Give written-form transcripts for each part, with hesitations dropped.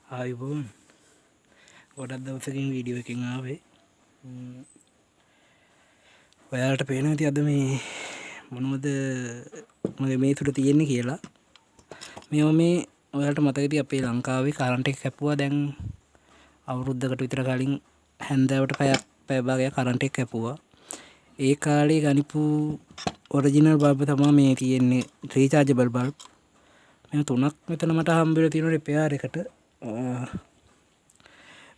ආයුබෝවන්. ගොඩක් දවසකින් වීඩියෝ එකකින් ආවේ. ඔයාලට පේනවා ඇති අද මේ මොනවද මගේ මේ තුල තියෙන්නේ කියලා. මේවා මේ ඔයාලට මතක ඇති අපේ ලංකාවේ කරන්ට් එක කැපුවා දැන් අවුරුද්දකට විතර කලින් හැන්දෑවට පැය භාගයක් කරන්ට් එක කැපුවා. ඒ කාලේ ගනිපු ඔරිජිනල් බල්බ් තමයි මේ තියෙන්නේ, රීචාර්ජබල් බල්බ්. මේ තුනක් මෙතන මට හම්බ වෙලා තියෙනවා රිපෙයාර් එකට.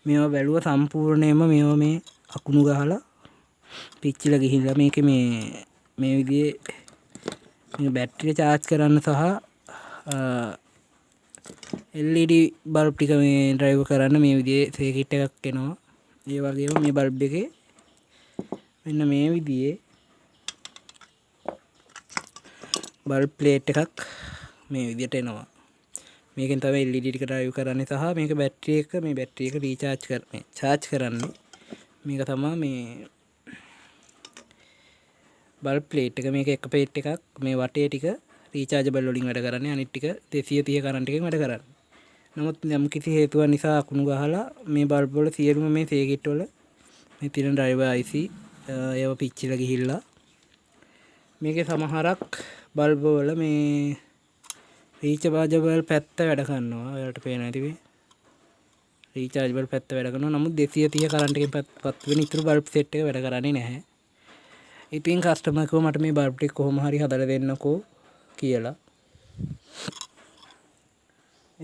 මේවා බැලුව සම්පූර්ණයෙන්ම මේවා මේ අකුණු ගහලා පිච්චිලා ගිහිල්ලා මේකේ මේ විදිහේ මේ බැටරිය චාර්ජ් කරන්න සහ LED bulb ටික මේ ඩ්‍රයිව් කරන්න මේ විදිහේ සර්කිට් එකක් එනවා. ඒ වගේම මේ බල්බ් එකේ මෙන්න මේ විදිහේ බල්බ් ප්ලේට් එකක් මේ විදිහට එනවා. මේකෙන් තමයි LED ටික ඩ්‍රයිව් කරන්නේ සහ මේක බැටරි එක, මේ බැටරි එක රීචාර්ජ් මේ චාර්ජ් කරන්නේ. මේක තමයි මේ බල්බ් ප්ලේට් එක. මේක එක ප්ලේට් එකක් මේ වටේ ටික රීචාර්ජබල් වලින් වැඩ කරන්නේ, අනිත් ටික 230 කරන්ට් එකෙන් වැඩ කරන්නේ. නමුත් යම් කිසි හේතුවක් නිසා අකුණු ගහලා මේ බල්බ් වල සියලුම මේ සර්කිට් වල මේ තියෙන ඩ්‍රයිවර් IC, ඒවා පිච්චිලා ගිහිල්ලා මේකේ සමහරක් බල්බ් වල මේ රීචාර්ජබල් පැත්ත වැඩ කරනවා. ඔයාලට පේනවා ඇති මේ රීචාර්ජබල් පැත්ත වැඩ කරනවා. නමුත් 230 කරන්ට් එකෙන් පත් වෙන ඉතුරු බල්බ් සෙට් එක වැඩ කරන්නේ නැහැ. ඉතින් කස්ටමර් කිව්වා මට මේ බල්බ් ටික කොහොම හරි හදලා දෙන්නකෝ කියලා.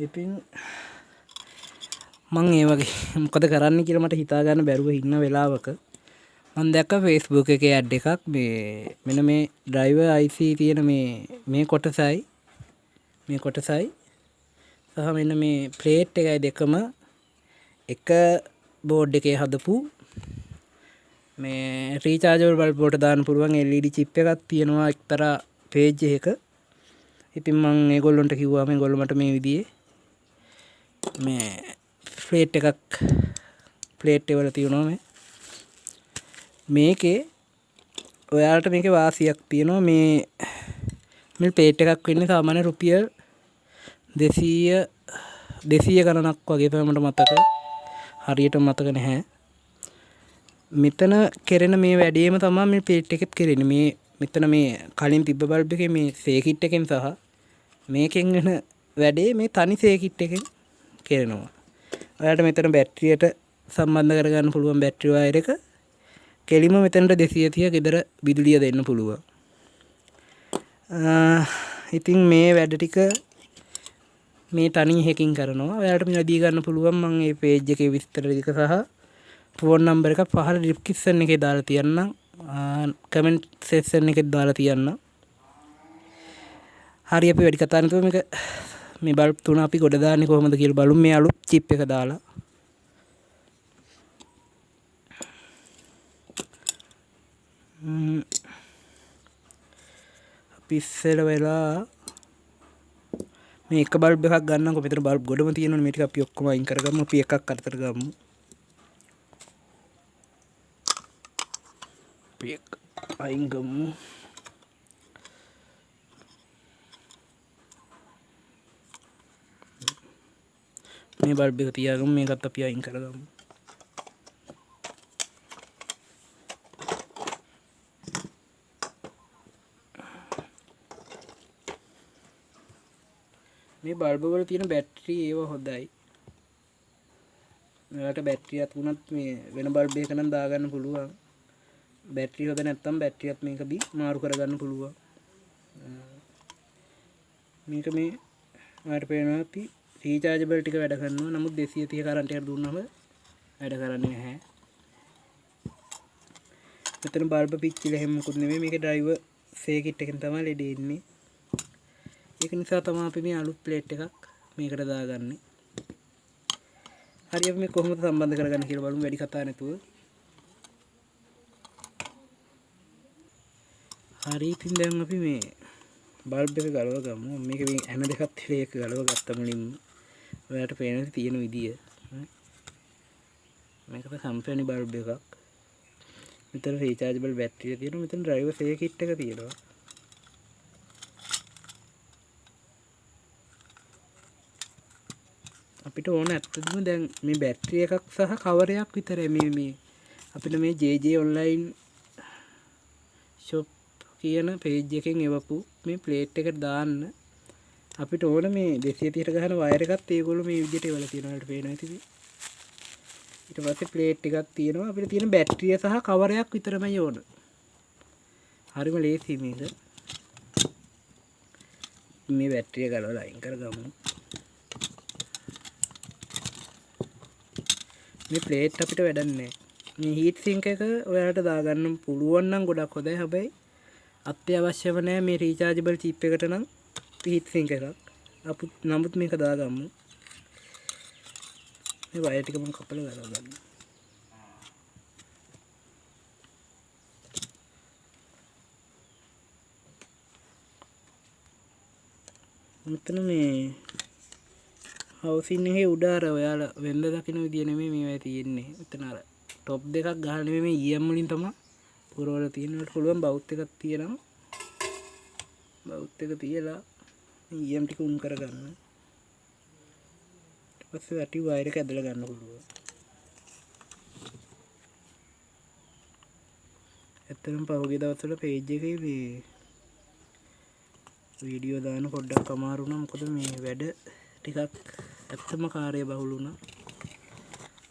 ඉතින් මං ඒ වගේ මොකද කරන්න කියලා මට හිතා ගන්න බැරුව ඉන්න වෙලාවක මං දැක්කා Facebook එකේ ඇඩ් එකක්. මෙන්න මේ ඩ්‍රයිවර් IC තියෙන මේ කොටසයි සහ මෙන්න මේ ප්ලේට් එකයි දෙකම එක බෝඩ් එකේ හදපු මේ රීචාර්ජබල් බල්බ් වලට දාන්න පුළුවන් LED chip එකක් තියෙනවා එක්තරා පේජ් එකක. ඉතින් මං ඒගොල්ලොන්ට කිව්වා මේගොල්ලෝ මට මේ විදිහේ මේ ප්ලේට් එකක් ප්ලේට් එකවල තියෙනවා මේ. මේකේ ඔයාලට මේකේ වාසියක් තියෙනවා. මේ ප්ලේට් එකක් වෙන්නේ සාමාන්‍ය රුපියල් දෙසීය ගණනක් වගේ තමයි මට මතක, හරියට මතක නැහැ. මෙතන කෙරෙන මේ වැඩේම තමයි මේ ප්ලේට් එකෙත් කෙරෙන්නේ. මේ මෙතන මේ කලින් තිබ්බ බල්බ් එකේ මේ සර්කිට් එකෙන් සහ මේකෙන් වෙන වැඩේ මේ තනි සර්කිට් එකෙන් කෙරෙනවා. ඔයාලට මෙතන බැටරියට සම්බන්ධ කරගන්න පුළුවන් බැටරි වයර් එක කෙලින්ම මෙතනට 230 ගෙදර විදුලිය දෙන්න පුළුවන්. ඉතින් මේ වැඩ ටික මේ තනි එකකින් කරනවා. ඔයාලට මිලදී ගන්න පුළුවන්. මං මේ පේජ් එකේ විස්තර ටික සහ ෆෝන් නම්බර් එක පහළ ඩිස්ක්‍රිප්ෂන් එකේ දාලා තියන්නම්. කමෙන්ට් සෙක්ෂන් එකේ දාලා තියන්නම්. හරි, අපි වැඩි කතා නැතුව මේ බල්බ් තුන අපි ගොඩ දාන්නේ කොහොමද කියලා බලමු මේ අලුත් චිප් එක දාලා. අපි ඉස්සර වෙලා මේ එක බල්බ් එකක් ගන්නකො. මෙතන බල්බ් ගොඩම තියෙනවනේ. මේ ටික අපි ඔක්කොම අයින් කරගමු. අපි එකක් අතට ගමු. අපි එක අයින් ගමු. මේ බල්බ් එක තියාගමු. මේකත් අපි අයින් කරගමු. මේ බල්බ් වල තියෙන බැටරි ඒව හොඳයි. ඔයාලට බැටරියක් වුණත් මේ වෙන බල්බ් එකක නම් දාගන්න පුළුවන්. බැටරි හොඳ නැත්නම් බැටරියත් මේක බි මාරු කරගන්න පුළුවන්. මේක මේ ඔයාලට පේනවා ඇති රීචාර්ජබල් ටික වැඩ කරනවා. නමුත් 230 කරන්ට් එකක් දුන්නම වැඩ කරන්නේ නැහැ. මෙතන බල්බ පිච්චිලා එහෙම මොකුත් නෙමෙයි. මේකේ ඩ්‍රයිවර් සර්කිට් එකෙන් තමයි ලෙඩ එන්නේ. ඒක නිසා තමයි අපි මේ අලුත් ප්ලේට් එකක් මේකට දාගන්නේ. හරි, අපි මේ කොහොමද සම්බන්ධ කරගන්නේ කියලා බලමු වැඩි කතා නැතුව. හරි, ඉතින් දැන් අපි මේ බල්බ් එක ගලව ගමු. මේක මේ ඇන දෙකක් තියලා ඒක ගලව ගත්ත මුලින්ම. ඔයාලට පේන තියෙන විදිය. මේක තමයි කම්පැනි බල්බ් එකක්. මෙතන රීචාර්ජබල් බැටරිය තියෙනවා. මෙතන ඩ්‍රයිවර් සර්කිට් එක තියෙනවා. අපිට ඕන ඇත්තටම දැන් මේ බැටරි එකක් සහ කවරයක් විතරයි. මේ මේ අපිට මේ JJ online shop කියන පේජ් එකෙන් එවපු මේ ප්ලේට් එකට දාන්න අපිට ඕන මේ 230ට ගහන වයර් එකත් ඒගොල්ලෝ මේ විදිහට එවලා තියෙනවා. ඔයාලට පේනවා ඇති. ඊට පස්සේ ප්ලේට් එකක් තියෙනවා. අපිට තියෙන බැටරිය සහ කවරයක් විතරමයි ඕන. හරිම ලේසි මේක. මේ බැටරිය ගලවලා අයින් කරගමු. මේ ප්ලේට් අපිට වැඩක් නෑ. මේ හීට් සින්ක් එක ඔයාලට දාගන්න පුළුවන් නම් ගොඩක් හොඳයි. හැබැයි අත්‍යවශ්‍යම නෑ මේ රීචාර්ජබල් චිප් එකට නම් හීට් සින්ක් එකක්. නමුත් මේක දාගමු. මේ වයර් ටික මම කපලා ගලව ගන්න. මෙතන මේ හවුසින් එකේ උඩ අර ඔයාලා වෙන්ද දකින විදිය නෙමෙයි මේවා තියෙන්නේ. මෙතන අර ටොප් දෙකක් ගහලා නෙමෙයි මේ EM වලින් තමයි පුරවලා තියෙන්නේ. ඔයාලට පුළුවන් බවුත් එකක් තියෙනවා. බවුත් එක තියලා මේ EM ටික උන් කරගන්න. ඊට පස්සේ වැටි වයර් එක ඇදලා ගන්න පුළුවන්. ඇත්තටම පහුගිය දවස්වල පේජ් එකේ මේ වීඩියෝ දාන්න පොඩ්ඩක් අමාරු වුණා. මොකද මේ වැඩ ටිකක් ඇත්තම කාර්ය බහුල වුණා.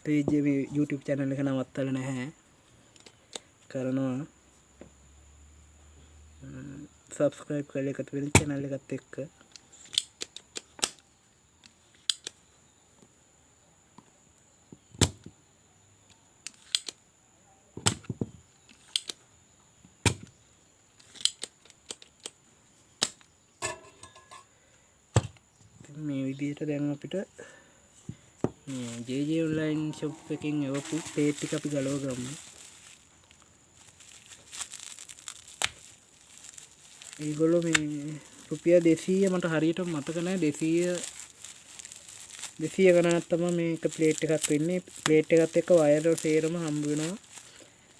පේජ් එකේ මේ YouTube channel එක නවත්තලා නැහැ. කරනවා. සබ්ස්ක්‍රයිබ් කරලා එකතු වෙන channel එකත් එක්ක. මේ විදිහට දැන් අපිට මේ JJ online shop එකෙන් එවපු ප්ලේට් ටික අපි ගලව ගමු. ඒගොල්ලෝ මේ රුපියල් 200 මට හරියටම මතක නෑ. 200 ගණනක් තමයි මේක ප්ලේට් එකක් වෙන්නේ. ප්ලේට් එකත් එක්ක වයර් සේරම හම්බ වෙනවා.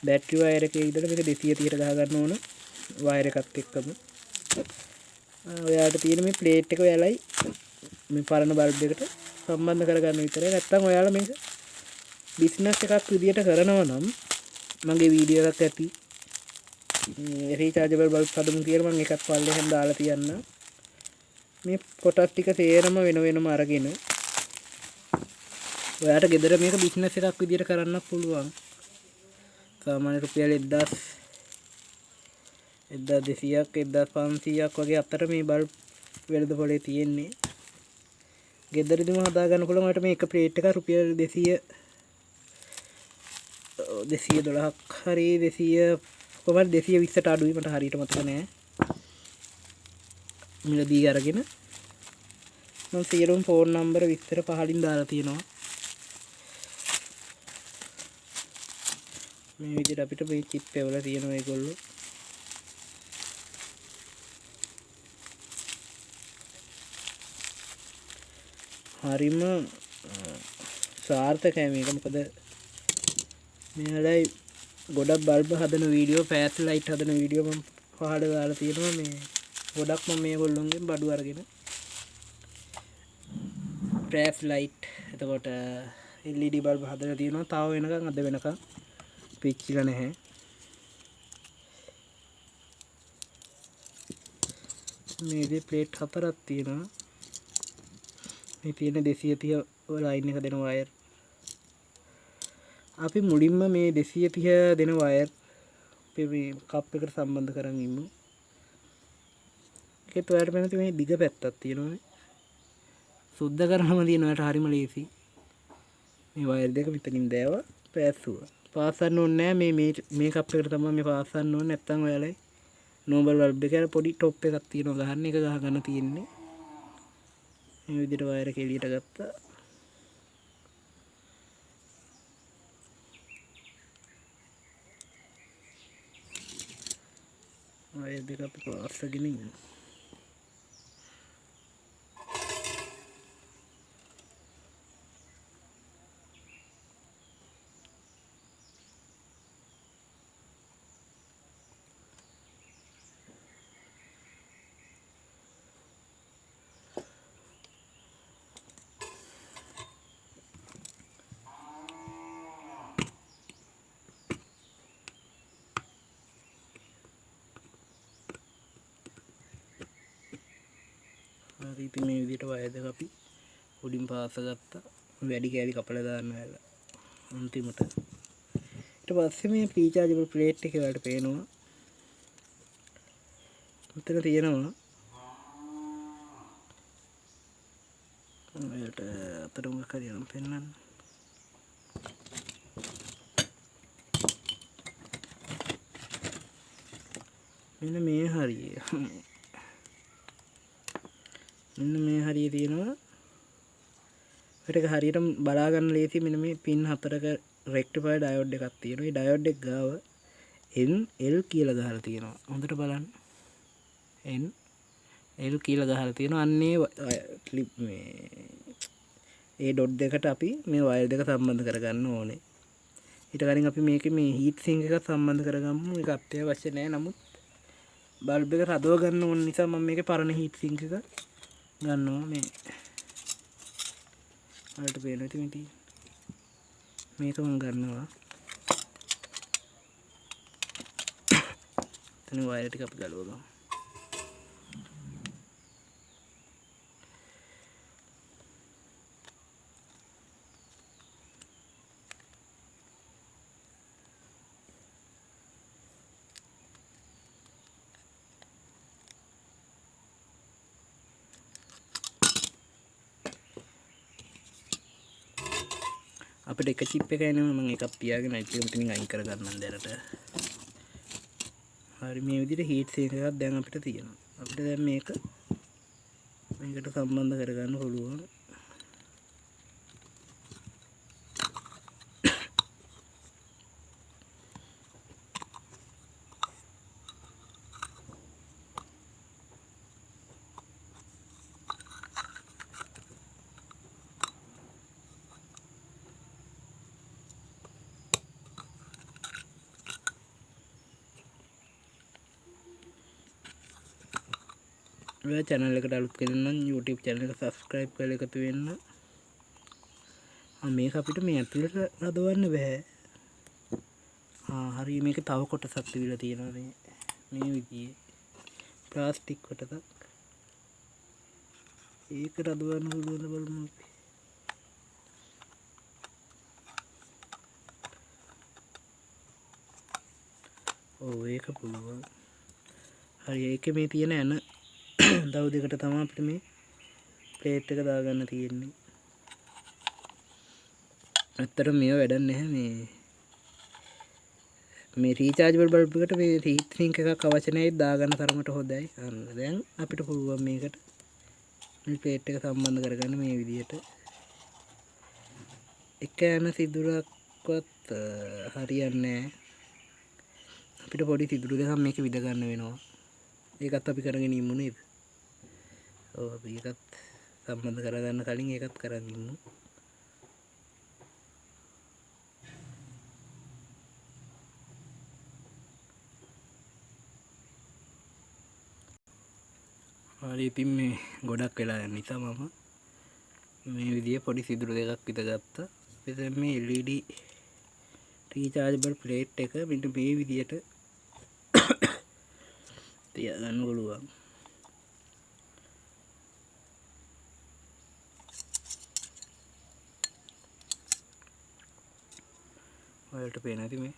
බැටරි වයර් එකේ ඉඳලා මේක 230ට ගහ ගන්න ඕන වයර් එකත් එක්කම. ඔයාලට තියෙන මේ ප්ලේට් එක ඔයාලයි මේ පරණ බල්බ් එකට සම්බන්ධ කරගන්න විතරයි. නැත්තම් ඔයාලා මේක බිස්නස් එකක් විදියට කරනවා නම් මගේ වීඩියෝ එකක් ඇති මේ රීචාර්ජබල් බල්බ් හදමු කියලා මම එකක් පල්ලෙහෙන් දාලා තියන්න. මේ කොටස් ටික සේරම වෙන වෙනම අරගෙන ඔයාට ගෙදර මේක බිස්නස් එකක් විදියට කරන්න පුළුවන්. සාමාන්‍ය රුපියල් 1200ක් 1500ක් වගේ අතර මේ බල්බ් වෙළඳ පොලේ තියෙන්නේ. ගෙදරදිම හදාගන්න පුළුවන්. ඔයාලට මේ එක ප්ලේට් එක රුපියල් 212ක් හරි 200 කොහමද 220ට අඩුයි මට හරියට මතක නෑ. මිලදී අරගෙන මම සියලුම ෆෝන් නම්බර විස්තර පහලින් දාලා තියෙනවා. මේ විදිහට අපිට මේ චිප් එවලා තියෙනවා ඒගොල්ලෝ. හරිම සාර්ථකයි මේක. මොකද මෙයාලයි ගොඩක් බල්බ් හදන වීඩියෝ, ෆෑස් ලයිට් හදන වීඩියෝ මම පහළ දාලා තියෙනවා. මේ ගොඩක් මම මේගොල්ලොන්ගෙන් බඩු අරගෙන ෆෑස් ලයිට් එතකොට LED bulb හදලා තියෙනවා. තව වෙනකන් අද වෙනකන් පිච්චිලා නැහැ. මේ විදිහේ ප්ලේට් හතරක් තියෙනවා. මේ තියෙන 230 ලයින් එක දෙන වයර්. අපි මුලින්ම මේ 230 දෙන වයර් අපි මේ කප් එකට සම්බන්ධ කරන් ඉමු. ඒකෙත් ඔයාලට පේන මේ දිග පැත්තක් තියෙනවා. සුද්ධ කරනම තියෙන ඔයාලට හරිම ලේසි. මේ වයර් දෙක මෙතනින් දෑවා පෑස්සුවා. පාස්සන්න ඕනේ නෑ. මේ කප් එකට තමයි මේ පාස්සන්න ඕනේ. නැත්තම් ඔයාලයි නෝබල් බල්බ් එකේ අර පොඩි ටොප් එකක් තියෙනවා ගහන්න. ඒක ගහ ගන්න තියෙන්නේ. මේ විදිහට වයර් එක එළියට ගත්තා. වයර් දෙක අපි පාස්සගෙන ඉමු. හරි, ඉතින් මේ විදිහට වයර් දෙක අපි උඩින් පාස්ස ගත්තා. වැඩි කෑලි කපලා දාන්න වෙලා අන්තිමට. ඊට පස්සේ මේ රීචාර්ජබල් ප්ලේට් එකේ ඔයාලට පේනවා මෙතන තියෙනවා ඔයාලට අතට මොකක් හරි අරන් පෙන්නන්න. මෙන්න මේ හරිය. මෙන්න මේ හරිය තියෙනවා. ඔය ටික හරියටම බලා ගන්න ලේසි. මෙන්න මේ පින් හතරක රෙක්ටිෆයර් ඩයෝඩ් එකක් තියෙනවා. මේ ඩයෝඩ් එක ගාව NL කියලා ගහලා තියෙනවා. හොඳට බලන්න. NL කියලා ගහලා තියෙනවා. අන්න ඒ ක්ලිප් මේ ඒ ඩොට් දෙකට අපි මේ වයර් දෙක සම්බන්ධ කරගන්න ඕනේ. ඊට කලින් අපි මේකේ මේ හීට් සිංක් එකත් සම්බන්ධ කරගමු. ඒක අත්‍යවශ්‍ය නෑ. නමුත් බල්බ් එක රදව ගන්න ඕන නිසා මම මේකේ පරණ හීට් සිංක් එක ගන්නවා. මේ ඔයාලට පේනවා ඉතින් මේ තියෙන්නේ. මේක මම ගන්නවා. එතන වයර් ටික අපි ගලව ගමු. අපිට එක චිප් එකයි නෙමෙයි, මම එකක් තියාගෙන අනිත් එක මෙතනින් අයින් කරගන්නම් දැනට. හරි, මේ විදිහට හීට් සිංක් එකක් දැන් අපිට තියෙනවා. අපිට දැන් මේකට සම්බන්ධ කරගන්න පුළුවන්. ඔයා channel එකට අලුත් කෙනෙක් නම් YouTube channel එක subscribe කරලා එකතු වෙන්න. මේක අපිට මේ ඇතුළට රදවන්න බෑ. හරි, මේක තව කොටසක් තිබිලා තියෙනවා මේ විදිහේ ප්ලාස්ටික් කොටසක්. ඒක රදවන්න පුළුවන්ද බලමු අපි. ඔව්, ඒක පුළුවන්. හරි, ඒකේ මේ තියෙන ඇන දව් දෙකට තමයි අපිට මේ ප්ලේට් එක දාගන්න තියෙන්නේ. ඇත්තටම මේව වැඩක් නැහැ. මේ රීචාර්ජබල් බල්බ් එකට මේ හීට් සිංක් එකක් අවශ්‍ය නැහැ. ඒත් දාගන්න තරමට හොඳයි. අන්න දැන් අපිට පුළුවන් මේකට මේ ප්ලේට් එක සම්බන්ධ කරගන්න මේ විදිහට. එක ඇන සිදුරක්වත් හරියන්නේ නැහැ. අපිට පොඩි සිදුරු දෙකක් මේක විද ගන්න වෙනවා. ඒකත් අපි කරගෙන ඉමු නේද? ඔව්, අපි ඒකත් සම්බන්ධ කරගන්න කලින් ඒකත් කරන් ඉමු. හරි, ඉතින් මේ ගොඩක් වෙලා යන නිසා මම මේ විදිය පොඩි සිදුරු දෙකක් විදගත්තා. අපි දැන් මේ LED rechargeable plate එක මෙන්න මේ විදියට තියාගන්න පුළුවන්. ඔයාලට පේන ඇති මේ.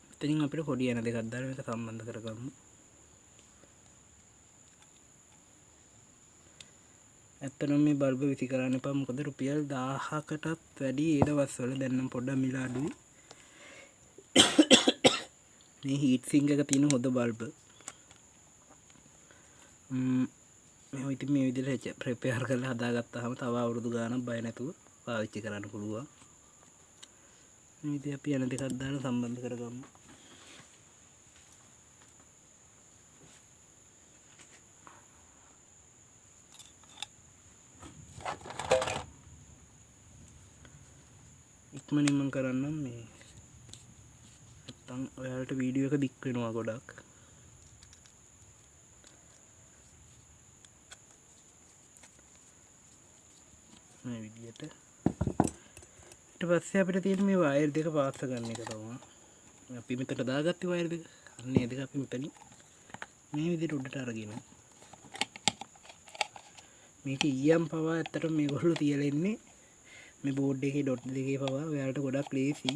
මෙතනින් අපිට පොඩි ඇන දෙකක් දාලා මේක සම්බන්ධ කරගමු. ඇත්තටම මේ බල්බ විසි කරන්න එපා, මොකද රුපියල් 1000කටත් වැඩි ඒ දවස්වල. දැන් නම් පොඩ්ඩක් මිල අඩුයි. මේ හීට් සිංක් එක තියෙන හොඳ බල්බ. මේ ඉතින් මේ විදිහට ප්‍රිපෙයාර් කරලා හදාගත්තාම තව අවුරුදු ගාණක් බය නැතුව පාවිච්චි කරන්න පුළුවන්. මේ විදිහට අපි යන දෙකක් දාලා සම්බන්ධ කරගමු. ඉක්මනින්ම මං කරන්නම් මේ, නැත්තම් ඔයාලට වීඩියෝ එක දික් වෙනවා ගොඩක්. මේ විදියට. ඊට පස්සේ අපිට තියෙන මේ වයර් දෙක පාස්ස ගන්න එක තමයි. අපි මෙතන දාගත්තේ වයර් දෙක. අන්න ඒ දෙක අපි මෙතනින් මේ විදියට උඩට අරගෙන මේක ඊයම් පවා ඇත්තටම මේගොල්ලෝ තියලා ඉන්නේ මේ බෝඩ් එකේ ඩොට් දෙකේ පවා ඔයාලට ගොඩක් ලේසි.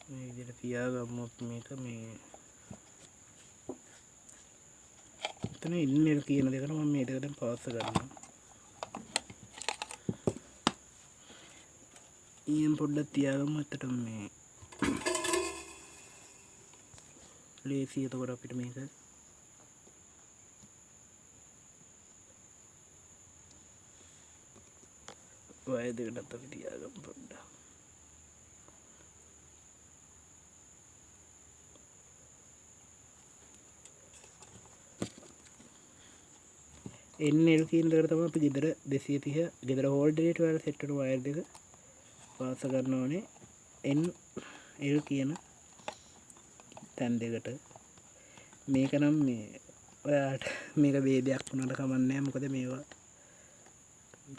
මේ විදිහට තියාගමු අපි මේක. මේ එතන ඉන්නේ කියන දෙකට මම මේ දෙක දැන් පවස්ස ගන්නවා. ඊයෙන් පොඩ්ඩක් තියාගමු. ඇත්තටම මේ ලේසි. එතකොට අපිට මේක වයර් දෙකටත් අපි තියාගමු පොඩ්ඩක්. NL කියන දෙකට තමයි අපි ගෙදර 230 ගෙදර හෝල්ඩරේට ඔයාලා සෙට් වෙන වයර් දෙක පාස ගන්න ඕනේ NL කියන තැන් දෙකට. මේක නම් මේ ඔයාලට මේක ભેදයක් වුණාට කමක් නෑ. මොකද මේවා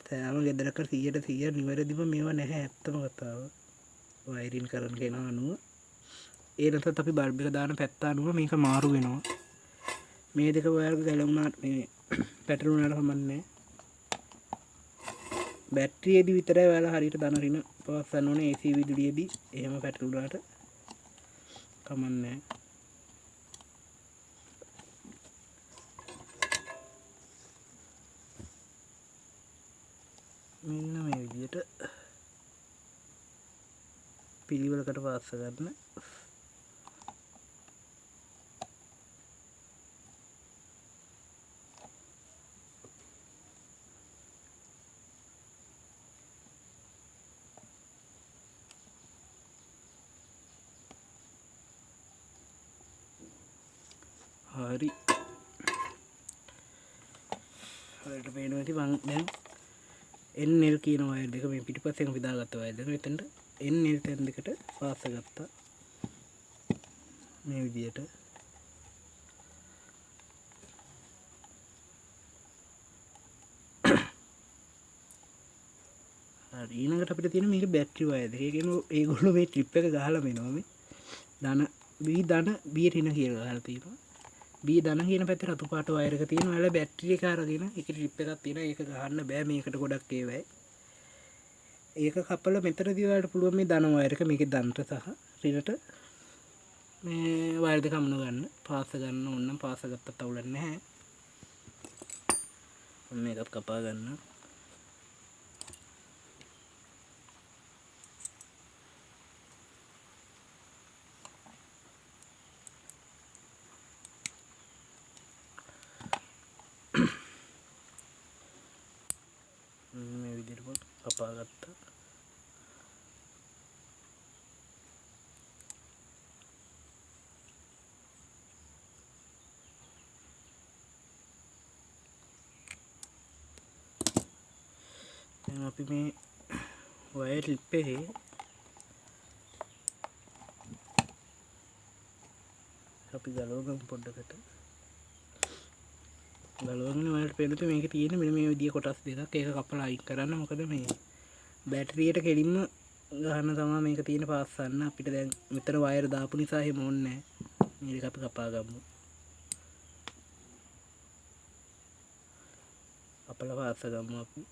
සෑම ගෙදරක සීයට සීය නිවැරදිව මේවා නැහැ. ඇත්තම කතාව වයරින් කරන කෙනා අනුව. ඒ නැත්නම් අපි බල්බ් එක දාන පැත්ත අනුව මේක මාරු වෙනවා. මේ දෙක ඔයාලට ගැලවුණාට මේ පැටලුණාට කමක් නෑ. බැටරියේදී විතරයි ඔයාලා හරියට ධන ඍණ පවස්සන්න ඕනේ. AC විදුලියේදී එහෙම පැටලුණාට කමක් නෑ. මෙන්න මේ විදියට පිළිවෙලකට පාස්ස ගන්න. හරි. ඔයාලට පේනවා ඇති මං දැන් NL කියන වයර් දෙක මේ පිටිපස්සෙන් අපි දාගත්ත වයර් දෙක මෙතනට NL තැන් දෙකට පාස්ස ගත්තා මේ විදියට. හරි, ඊළඟට අපිට තියෙන මේක බැටරි වයර් දෙක. ඒ කියන්නේ ඒගොල්ලෝ මේ ට්‍රිප් එක ගහලා මෙනවා මේ ධන B ධන B ඍණ කියලා ගහලා තියෙනවා. B ධන කියන පැත්තේ රතු පාට වයර් එක තියෙනවා. ඔයාලා බැටරි එක අරගෙන ඒකේ ට්‍රිප් එකක් තියෙනවා. ඒක ගහන්න බෑ මේකට ගොඩක් ඒවයි. ඒක කපලා මෙතනදී ඔයාලට පුළුවන් මේ ධන වයර් එක මේකේ ධනට සහ ඍණට මේ වයර් දෙක අමුණ ගන්න. පාස ගන්න ඕන නම් පාස ගත්තත් අවුලක් නැහැ. මම මේකත් කපා ගන්න. මේ විදිහට මම කපා ගත්තා. දැන් අපි මේ වයර් ක්ලිප් එකේ අපි ගලවගමු පොඩ්ඩකට. ගලවගෙන ඔයාලට පේනවා ඇති මේකේ තියෙන මෙන්න මේ විදිය කොටස් දෙකක්. ඒක කපලා අයින් කරන්න. මොකද මේ බැටරියට කෙලින්ම ගහන්න තමයි මේක තියෙන පාස්සන්න. අපිට දැන් මෙතන වයර් දාපු නිසා එහෙම ඕනේ නෑ. මේ දෙක අපි කපා ගමු. කපලා පාස්ස ගමු අපි.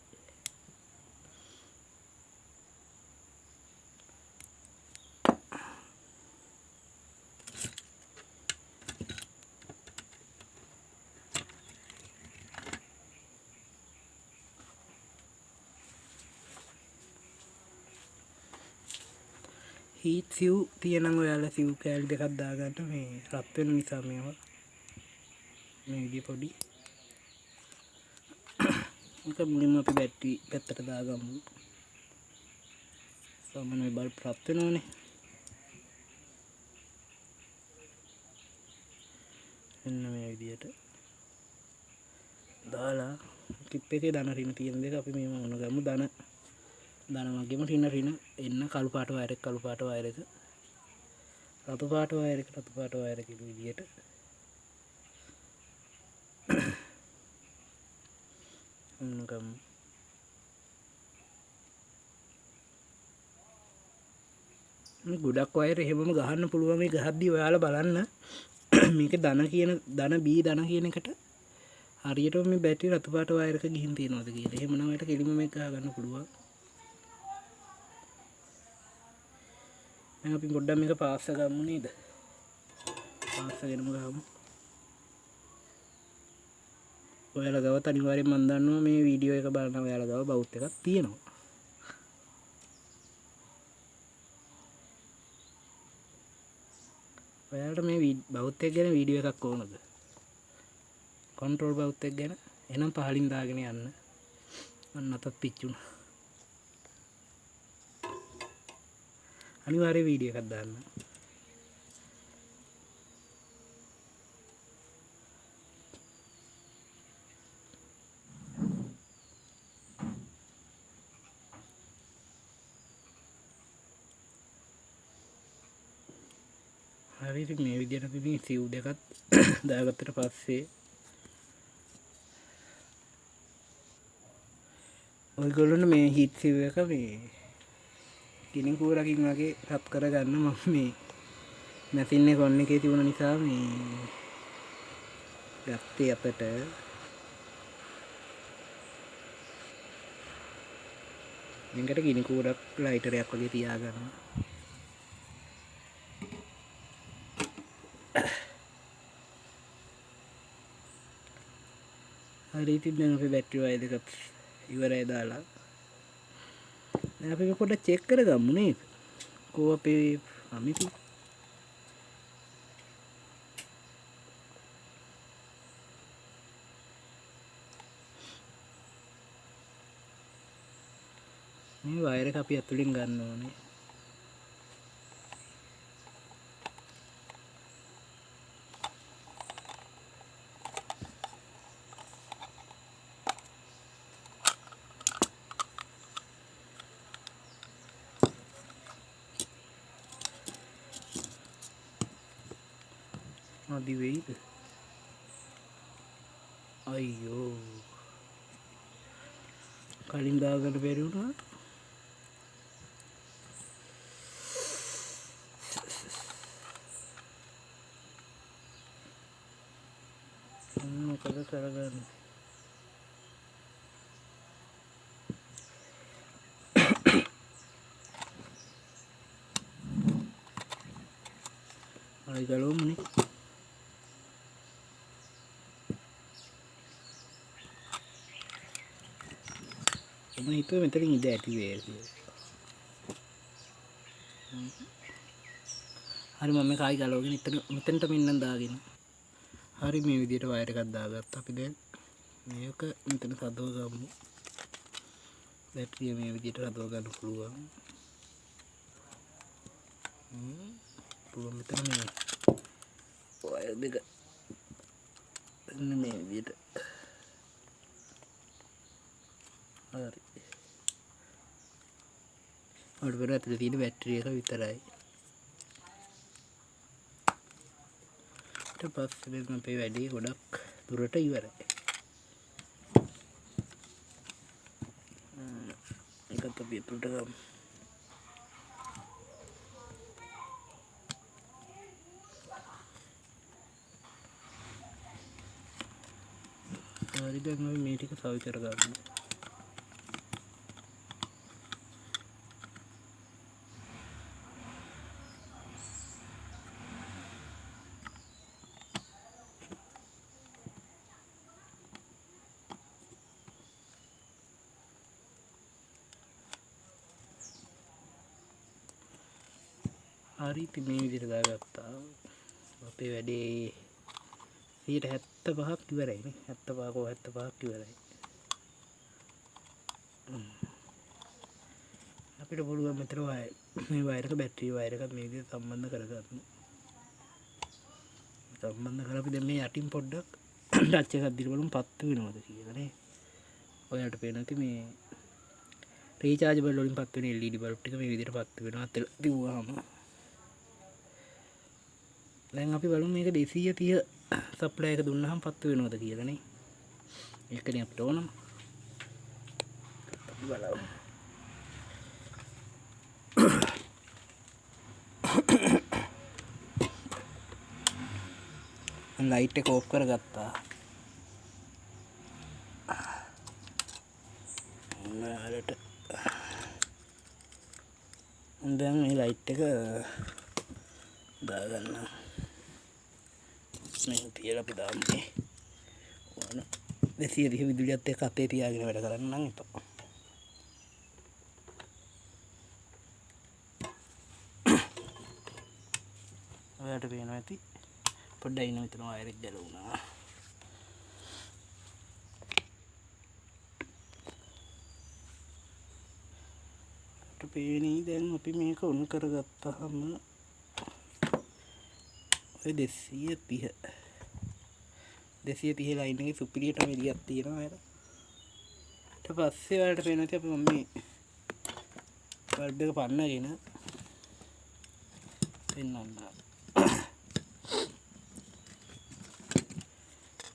හීට් සිව් තියෙනම් ඔයාලා සිව් කෑලි දෙකක් දාගන්න. මේ රත් වෙන නිසා මේවා මේ විදිය පොඩි. මේක මුලින්ම අපි බැටරි පැත්තට දාගමු. සාමාන්‍ය මේ බල්බ් රත් වෙනවනේ. මෙන්න මේ විදියට දාලා ක්ලිප් එකේ ධන ඍණ තියෙන දෙක අපි මේව උණ ගමු. ධන වගේම ඍණ ඍණ එන්න කළු පාට වයර් එක කළු පාට වයර් එක රතු පාට වයර් එක රතු පාට වයර් එක විදියට උණ ගමු. මේ ගොඩක් වයර් එහෙමම ගහන්න පුළුවන්. මේ ගහද්දි ඔයාලා බලන්න මේක ධන කියන ධන B ධන කියන එකට හරියටම මේ බැටරි රතු පාට වයර් එක ගිහින් තියෙනවද කියලා. එහෙමනම් ඔයාලට කෙලින්ම මේක ගහ ගන්න පුළුවන්. දැන් අපි පොඩ්ඩක් මේක පාස්ස ගමු නේද? පාස්සගෙනම ගහමු. ඔයාලා ගාවත් අනිවාර්යෙන් මම දන්නවා මේ වීඩියෝ එක බලන ඔයාලා ගාව බවුත් එකක් තියෙනවා. ඔයාලට මේ බවුත් එක ගැන වීඩියෝ එකක් ඕනද? කන්ට්‍රෝල් බවුත් එක ගැන? එහෙනම් පහලින් දාගෙන යන්න. අන්න අතත් පිච්චුණා. අනිවාර්යෙන් වීඩියෝ එකක් දාන්න. හරි, ඉතින් මේ විදිහට අපි මේ සිව් දෙකත් දාගත්තට පස්සේ ඔයගොල්ලොන්ට මේ හීට් සිව් එක මේ ගිනි කූරකින් වගේ රත් කරගන්න මම මේ මැෂින් එක ඔන් එකේ තිබුණ නිසා මේ ගත්තේ අපට. මේකට ගිනි කූරක් ලයිටරයක් වගේ තියාගන්න. හරි, ඉතින් දැන් අපි බැටරි වයර් දෙකත් ඉවරයි දාලා. දැන් අපි මේක පොඩ්ඩක් චෙක් කරගමු නේද? කෝ අපේ අමිති මේ වයර් එක අපි ඇතුලෙන් ගන්න ඕනේ. මදි වෙයිද? අයියෝ, කලින් දාගන්න බැරි වුණා. මොකද කරගන්නේ? හරි ගලවමුනේ. මම හිතුවේ මෙතනින් ඉඳ ඇති වෙයි කියලා. හරි, මම මේක ආයි ගලවගෙන මෙතනට මෙන්නම් දාගෙන. හරි, මේ විදිහට වයර් එකක් දාගත්තා. අපි දැන් මේක මෙතන සදව ගමු. බැටරිය මේ විදිහට සදව ගන්න පුළුවන්. පුළුවන් මෙතන මේ වයර් දෙක එන්න මේ විදිහට. හරි. ඔයාලට පේනවා ඇතුලේ තියෙන බැටරි එක විතරයි. ඊට පස්සේ දැන් අපේ වැඩේ ගොඩක් දුරට ඉවරයි. ඒකත් අපි ඇතුලට ගමු. හරි, දැන් අපි මේ ටික සවි කරගමු. හරි, ඉතින් මේ විදිහට දාගත්තා. අපේ වැඩේ 75ක් ඉවරයි නේ. 75 කෝ 75ක් ඉවරයි. අපිට පුළුවන් මෙතන මේ වයර් එක බැටරි වයර් එකත් මේ විදිහට සම්බන්ධ කරගන්න. සම්බන්ධ කරලා අපි දැන් මේ යටින් පොඩ්ඩක් ටච් එකක් දීලා බලමු පත්තු වෙනවද කියලා නේ. ඔයාලට පේනවා ඇති මේ රීචාර්ජබල් වලින් පත්තු වෙන LED bulb ටික මේ විදිහට පත්තු වෙනවා අතල තිබුවාම. දැන් අපි බලමු මේක 230 සප්ලයි එක දුන්නාම පත්තු වෙනවද කියලා නේ. ඒකනේ අපිට ඕනම. අපි බලමු. ලයිට් එක ඕෆ් කරගත්තා. ඔයාලට දැන් මේ ලයිට් එක දාගන්න. මේ තියලා අපි දාමු නේ. ඕන 230 විදුලියත් එක්ක අතේ තියාගෙන වැඩ කරන්න නම් එපා. ඔයාලට පේනවා ඇති පොඩ්ඩක් ඉන්න, මෙතන වයර් එක ගැලවුණා. පේනී දැන් අපි මේක ඔන් කරගත්තාම ඔය 230 ලයින් එකේ සුපිරියටම එළියක් තියෙනවා ඔයාලා. ඊට පස්සේ ඔයාලට පේනවා ඇති අපි මම මේ බල්බ් එක පන්නගෙන පෙන්නන්න.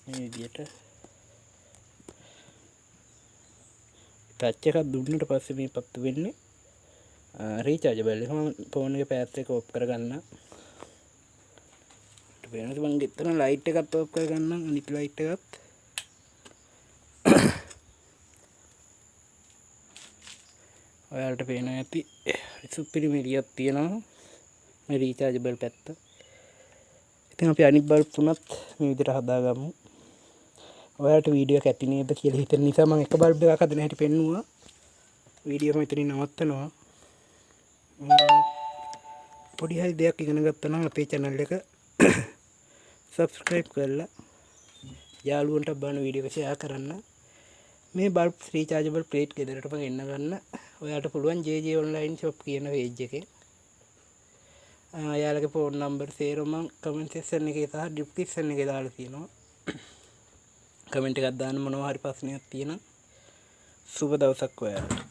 මේ විදියට ටච් එකක් දුන්නට පස්සේ මේ පත්තු වෙන්නේ රීචාර්ජබල් එක. මම ෆෝන් එකේ පැත් එක ඔෆ් කරගන්න. ඊට පේනවා මං ගෙත්තන ලයිට් එකත් ඔෆ් කරගන්නම්, අනිත් ලයිට් එකත්. ඔයාලට පේනවා ඇති සුපිරිම එළියක් තියෙනවා මේ රීචාර්ජබල් පැත්ත. ඉතින් අපි අනිත් බල්බ් තුනත් මේ විදිහට හදාගමු. ඔයාලට වීඩියෝ එක ඇති නේද කියලා හිතෙන නිසා මම එක බල්බ් එකක් හදන හැටි පෙන්නුවා. වීඩියෝ එක මෙතනින් නවත්තනවා. පොඩි හරි දෙයක් ඉගෙන ගත්තා නම් අපේ channel එක subscribe කරලා යාළුවන්ට බලන වීඩියෝ එක share කරන්න. මේ බල්බ් රීචාර්ජබල් ප්ලේට් ගෙදරටම ගෙන්න ගන්න ඔයාලට පුළුවන් JJ online shop කියන page එකෙන්. ඔයාලගේ ෆෝන් නම්බර් සේරම මං කමෙන්ට් සෙක්ෂන් එකේ සහ ඩිස්ක්‍රිප්ෂන් එකේ දාලා තියෙනවා. කමෙන්ට් එකක් දාන්න මොනවා හරි ප්‍රශ්නයක් තියෙනම්. සුබ දවසක් ඔයාලට.